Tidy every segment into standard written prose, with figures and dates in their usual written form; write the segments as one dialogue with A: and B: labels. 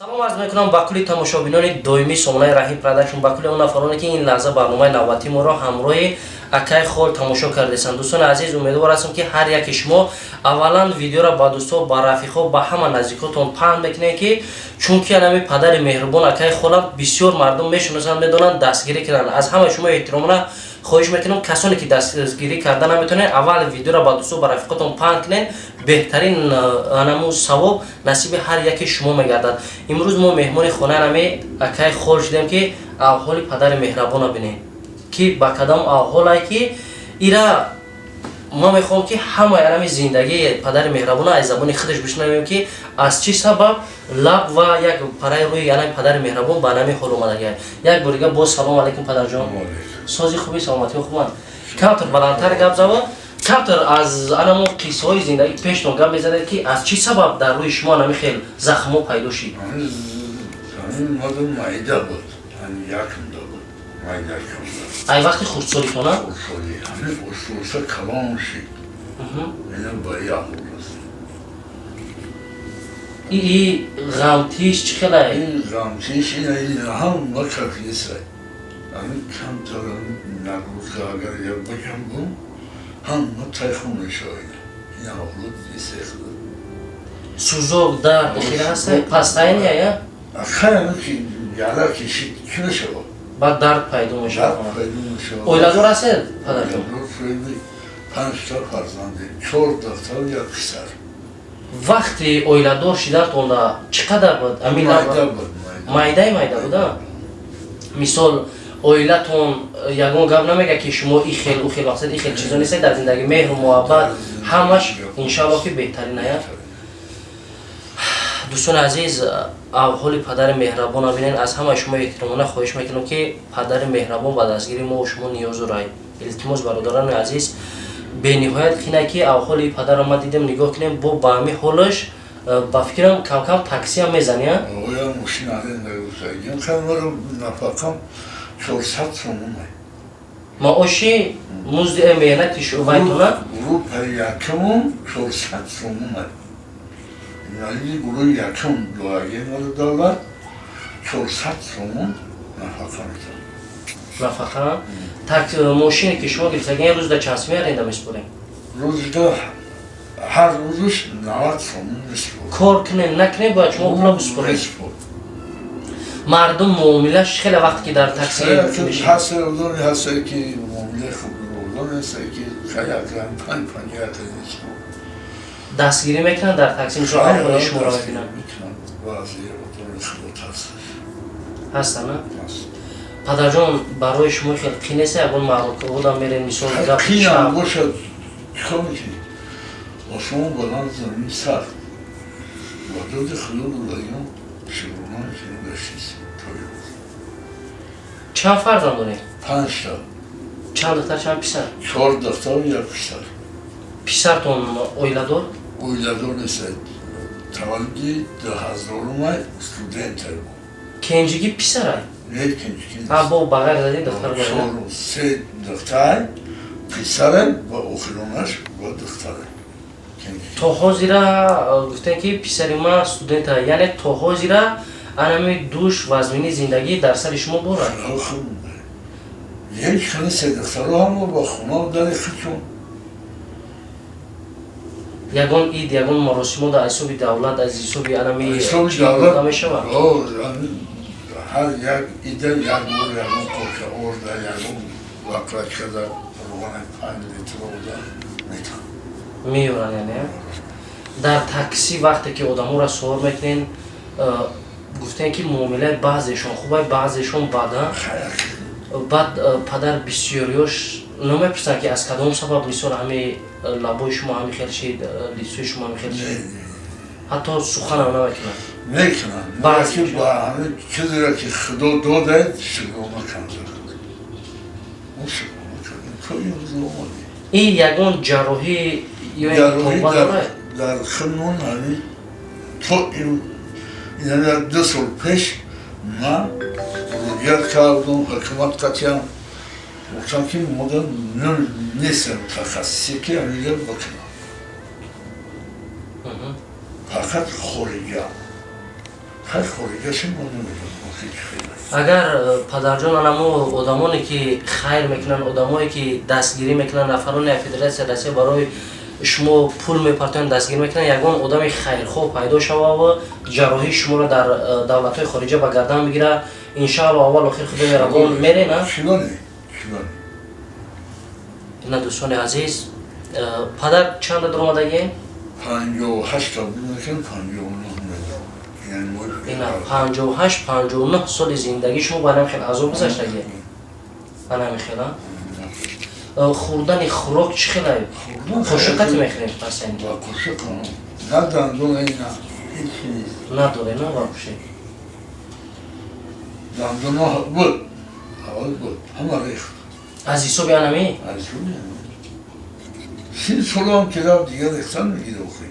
A: Салом арз мекунам ба кулли тамошобинони доимии сомонаи Раҳим Продакшн, ба кулли он нафароне, ки ин лаҳза барномаи навбатии моро ҳамроҳи акай Хол тамошо кардесанд. Дӯстони азиз, умедвор ҳастам, ки ҳар яке шумо аввалан видеоро ба дӯстҳо, ба рафиқҳо, ба ҳама наздикотон паҳн мекунед, ки чунки анами падари меҳрубон акай Холам бисёр мардум мешиносанд, медонанд, дастгирӣ карданд. Аз ҳамаи шумо эҳтиромона хоҳиш мекунам, касоне ки дастгирӣ карда наметавонед, аввал видеоро ба дӯстҳо, ба рафиқотон паҳн кунед. Беҳтарин анаму савоб насиби ҳар яке шумо мегардад. Имрӯз мо меҳмони хонаи анами акай Хол шудем, ки авҳоли падари меҳрабона бинем, ки ба кадом авҳолае ки ира мо мехоҳем, ки ҳамаи анами зиндагии падари меҳрабона аз забони худаш бишнавем, ки аз чӣ сабаб лаб ва як параи рӯи анами падари меҳрабон ба анами ҳол омадагия. Як бор дига боз салому алайкум, падарҷон. Сози, хуби, саломатиҳо хубанд? Камтар баландтар гап зава, камтар аз анамо қиссаҳои зиндагӣ пештон гап мезанед, ки аз чӣ сабаб дар рӯи шумо анами хел захмҳо пайдо шид.
B: Майда буд, якмда буд, майда.
A: Ай вақти хурдсолитона?
B: Хурдсолӣ, ҳамин устуса калон шид, ина ба як раст.
A: И ғамтиш чӣ хелай?
B: Ин ғамтиш ина ҳама кафисай, ҳамин камтар нагрузка агар як бакам бум, ҳама тайхун мешавад. Ин ҳолат исехда.
A: Сӯзок, дард хеле ҳаста пастайния я?
B: Хайр, ки яра кишид, чӣ мешавад?
A: Баъд дард пайдо мешавад. Оиладор ҳастед, падарҷон?
B: Панҷта фарзанде: чор духтар, як писар.
A: Вақти оиладор шидатонда чӣ қадар буд? Майдаи майда буда. Мисол, оилатон ягон гап намега, ки шумо и хел, у хел, мақсад, и хел чизо нестед дар зиндагӣ? Меҳру муҳаббат ҳамаш, иншалло, ки беҳтарин ая. Дӯстони азиз, авҳоли падари меҳрабона бинен. Аз ҳамаи шумо эҳтиромона хоҳиш мекунам, ки падари меҳрабон ба дастгири мо шумо ниёз дорад. Илтимос, бародарони азиз, бениҳоят қина, ки авҳоли падарро ма дидем. Нигоҳ кунем, бо ба ҳами ҳолаш, ба фикрам, камкам таксиам мезани.
B: Оя, мошин аренда гирифтагим, нафақам 400 сомон.
A: Маоши музди меҳнати вайтона?
B: Группаи якумум 400 сомон. Инвалиди гурӯҳи якум дуагемаро давлат 400 сомон нафақа метавон.
A: Нафақа. Так, мошине ки шумо гирифтагин, рӯзда чанд сум аренда меспорем?
B: Рӯзда, ҳар рӯзаш 90 сомон меспорем.
A: Кор кунем, накунем, бояд шумо пула биспорем. Мардум муомилаш хеле вақте ки дар такси?
B: Ҳаста одами ҳаста, ки муомилаи хуб, одами ҳаста, ки хаякрам панҷ панҷ.
A: Дастгирӣ мекунанд дар такси, мисол, авҳоли шуморо мебинанд? Ҳастанд? Падарҷон, барои шумо хеле қин нест? Ягон маъракаҳода мерен, мисол?
B: Қинам бошад, чикор мекунӣ? Осмон баланд, замин сахт. Ба доди Худо додагиам шукрона мекунем, гаштист.
A: Чанд фарзанд доред?
B: Панҷта.
A: Чанд духтар, чанд писар?
B: Чор духтару як писар.
A: Писартон оиладор?
B: Оиладор нест, таваллуди 2000-умай, студентай.
A: Кенҷигӣ писарай?
B: Не, кенҷигӣ.
A: Бо ба ғайр аз ин духтар?
B: Се духтар, писарай ва охиронаш ва духтарай.
A: То ҳозира гуфтем, ки писари ман студента, яъне то ҳозира анами душ вазмини зиндагӣ дар сари шумо борад?
B: Як хели се духтаро ҳама ба хона дари худшон.
A: Ягон ид, ягон маросимо дар ҳисоби давлат, аз ҳисоби анами
B: ҳисоби
A: чӣ
B: давлат
A: дода мешавад?
B: Ҳар як ида як бор ягон кошка орда, ягон баклажкада равғани 5 литр орда метавон.
A: Меёранд. Яъне дар такси вақте ки одаморо суол мекунен, гуфтем, ки муомилаи баъзешон хубай, баъзешон бада. Баъд, падар, бисёриёш намепурсанд, ки аз кадом сабаб, мисол, ҳами лабои шумо ҳами хел шид, лицои шумо ҳами хел шид? Ҳатто суханам намекунанд?
B: Мекунанд.
A: Баъзе.
B: Ки ба ҳамин чизеро, ки Худо додад, шукрона карда, мо шукрона кардем, то имрӯз омадем.
A: Ин ягон ҷарроҳӣ ё ин
B: ҷарроҳӣ
A: тоба дорад?
B: Дар худмон ҳамин то ин 2 сол пеш ман муроҷиат кардам ҳукумат қатъиан, гуфтам, ки мода нестем мутахассисе, ки ҳаминҷа бикунам, фақат хориҷа. Хай, хориҷаши мо намедонам.
A: Агар, падарҷон, анамо одамоне ки хайр мекунанд, одамое ки дастгирӣ мекунанд, нафароне Федератсияи Россия барои шумо пул мепартоянд, дастгирӣ мекунанд, ягон одами хайрхоҳ пайдо шававу ҷарроҳии шуморо дар давлатҳои хориҷа ба гардан бигира, иншаалло, аввал охир Худо меҳрабон, мерена? Ина, дӯстони азиз, падар чанда дуромадагӣ?
B: 58.
A: Ина, 58, 59 соли зиндагӣ шумо ба анам хел азоб гузаштагӣ, анами хела. Хӯрдани хӯрок чӣ хела? Қошуқати мехӯрем?
B: На дандон, на ҳеҷ нест.
A: Надоре, на вообще?
B: Дандонҳо буд, аввал буд, ҳама рехт.
A: Аз ҳисоби анами?
B: Аз ҳисоби 30 солам ки рафт, дигар рехтан мегирад охи.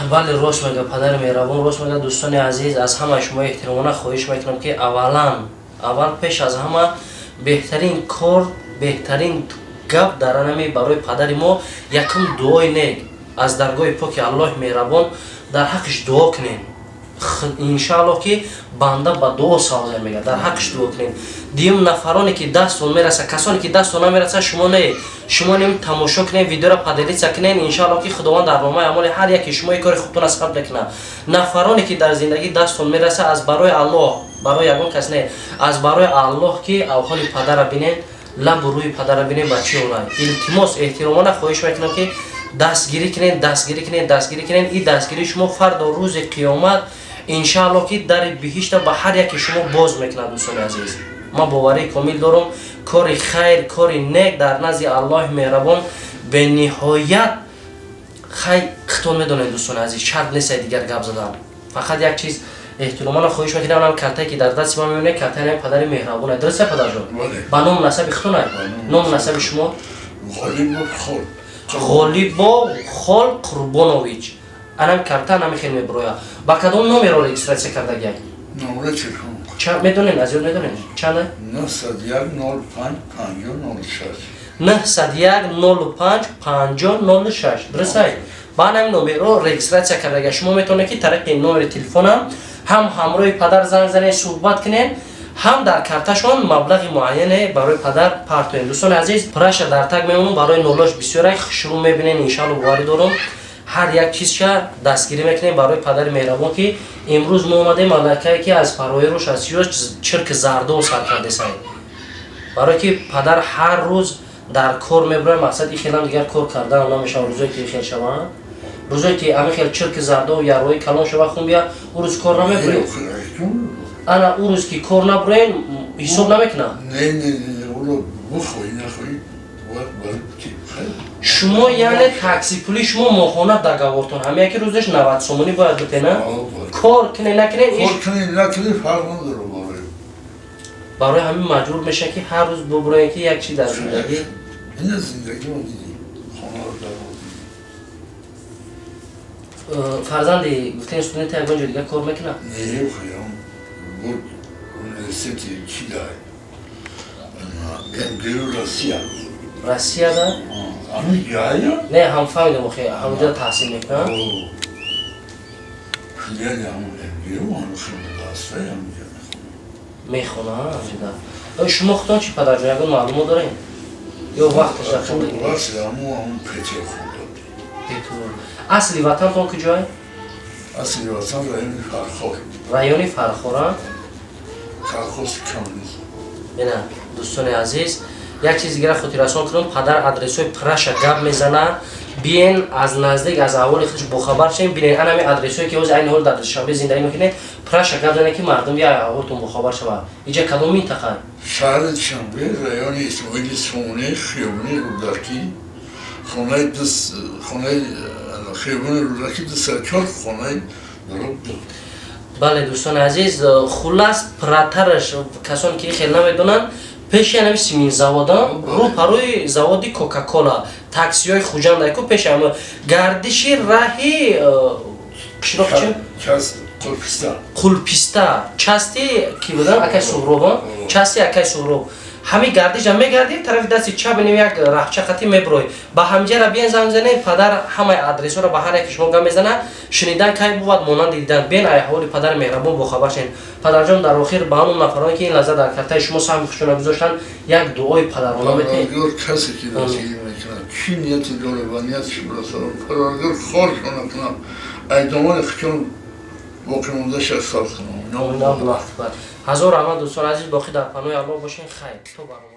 A: Бале, рост мега падари меҳрабон, рост мега. Дӯстони азиз, аз ҳамаи шумо эҳтиромона хоҳиш мекунам, ки аввалан, аввал, пеш аз ҳама, беҳтарин кор, беҳтарин гап дар анами барои падари мо якум дуои нек аз даргоҳи поки Аллоҳи меҳрабон дар ҳаққиш дуо кунем. Иншааллоҳ, ки банда ба дуо савза мега, дар ҳаққиш дуо кунем. Дуюм, нафароне ки дастон мераса, касоне ки дастон намераса, шумо не, шумо нем тамошо кунем, видеоро поделиться кунем. Иншааллоҳ, ки Худованд дар номаи амоли ҳар яке шумо кори хубтона сабт мекунад. Нафароне ки дар зиндагӣ дастон мераса, аз барои Аллоҳ, барои ягон кас не, аз барои Аллоҳ, ки авҳоли падара бинен, лабу рӯи падара бинен ба чӣ орад. Илтимос, эҳтиромона хоҳиш мекунам, ки дастгирӣ кунен, дастгирӣ кунен, дастгирӣ кунен. И дастгирии шумо фардо, рӯзи қиёмат, иншааллоҳ, ки дари биҳишта ба ҳар яке шумо боз мекунад. Дӯстони азиз, ман боварии комил дорам, кори хайр, кори нек дар назди Аллоҳи меҳрабон бениҳоят хай. Хитон медонед, дӯстони азиз, шарт нестай дигар гап задан. Фақат як чиз эҳтиромона хоҳиш мекунам: картае ки дар дасти ман мебинед, картаи падари меҳрабона. Дуруст, падарҷон? Ба ному насаби хитонай. Ному насаби шумо? Ғолибов Хол Қурбонович. Анам карта нами хел мебироя. Ба кадом номеро регистрация кардагиай? Медонед, аз ёд медонед, чанда? 901 05 50 06. Дурустай? Ба анами номерро регистрация кардагия. Шумо метавонед, ки тариқи номери телефонам ҳам ҳамроҳи падар занг занед, суҳбат кунед, ҳам дар карташон маблағи муайяне барои падар партоем. Дӯстони азиз, праша дар таг мемонам, барои нолош бисёрай шурӯъ мебинен. Иншалло, боварӣ дорам, ҳар як чизша дастгирӣ мекунем барои падари меҳрабон, ки имрӯз мо омадем, малакае ки аз парои рӯш аз ёш чирки зардо сар кардесай, барое ки падар ҳар рӯз дар кор мебурад. Мақсад, и хелам дигар кор кардан намешавад. Рӯзое ки хел шаванд, рӯзое ки ами хел чирки зардо яррои калон шава, хун бия, ӯ рӯз кор намебуред. Ана ӯ рӯз ки кор набурен, ҳисоб намекунад.
B: Бихоҳӣ, нахоҳӣ.
A: Шумо, яъне такси пули шумо моҳона договортон ҳама яки рӯзаш 90 сомонӣ бояд битена, кор кине, накине.
B: Кор кунӣ, накунӣ, фарқ надорад барои.
A: Барои ҳамин маҷбур мешавад, ки ҳар рӯз бубуроем, ки як чи дар зиндагӣ.
B: Ина зиндагӣ мо дидем, хонаро дар.
A: Фарзанди гуфтем студенти, ягон ҷо дигар кор мекунад?
B: Не, хаям буд, университети чи дай, МГУ, Россия.
A: Россияда?
B: Ами ҷая.
A: Не, ҳам фаҳмидам, охи ҳамҷо таҳсил мекунад.
B: Филиали ҳамон МГУ ҳам хеле ҳамҷа.
A: Мехона ҳамҷода. Шумо худтон чи, падарҷон, ягон маълумот дорем ё вақташ?
B: Ҳамон Петер хонда.
A: Асли ватантон куҷое?
B: Асли ватан райони Фархор.
A: Райони Фархора.
B: Колхози Коммунизм.
A: Бина, дӯстони азиз, як чиз дигара хотиррасон кунам: падар адресҳои праша гап мезанад. Биен, аз наздик аз аҳволи худш бохабар шавем. Бинен, анами адресҳое ки ҳозир айни ҳол дар Душанбе зиндагӣ мекунед, праша гап занед, ки мардум я аҳволтон бохабар шавад. Иҷа кадом минтақа?
B: Шаҳри Душанбе, райони Исмоили Сомонӣ, хиёбони Рӯдакӣ, хонаи, хонаи, хиёбони Рӯдакӣ 204, хонаи 2.
A: Бале, дӯстони азиз, хуллас, пратараш, касоне ки хел намедонанд, пеши анами симинзавода, рӯ парои заводи Кока-Кола, таксиҳои Хуҷанд ку, пеши ама гардиши раҳи қишлоқ чи, Қулписта, части ки будан, акай Суҳробон, части акай Суҳроб. Ҳамин гардиша мегардӣ, тарафи дасти чап инем як раҳча қатӣ мебурой, ба ҳамҷара биен, занг занед. Падар ҳамаи адресҳоро ба ҳар яки шумо гап мезана. Шунидан кай бувад монанди дидан. Бен, аҳволи падари меҳрабон бохабар шавед. Падарҷон, дар охир ба ҳамон нафароне, ки ин лаҳза дар картаи шумо саҳми худшона гузоштанд, як дуои падарона метиҳед.
B: Парвардигор, касе ки дастгирӣ мекунад, чӣ нияте дорад, ба нияташ бирасад. Парвардигор хоршона кунад, айдомони худшон боқимондаша сар кунад.
A: Аллоҳу акбар, ҳазор раҳмат. Дӯстони азиз, боқӣ дар паноҳи Аллоҳ бошен. Хайр, то барнома.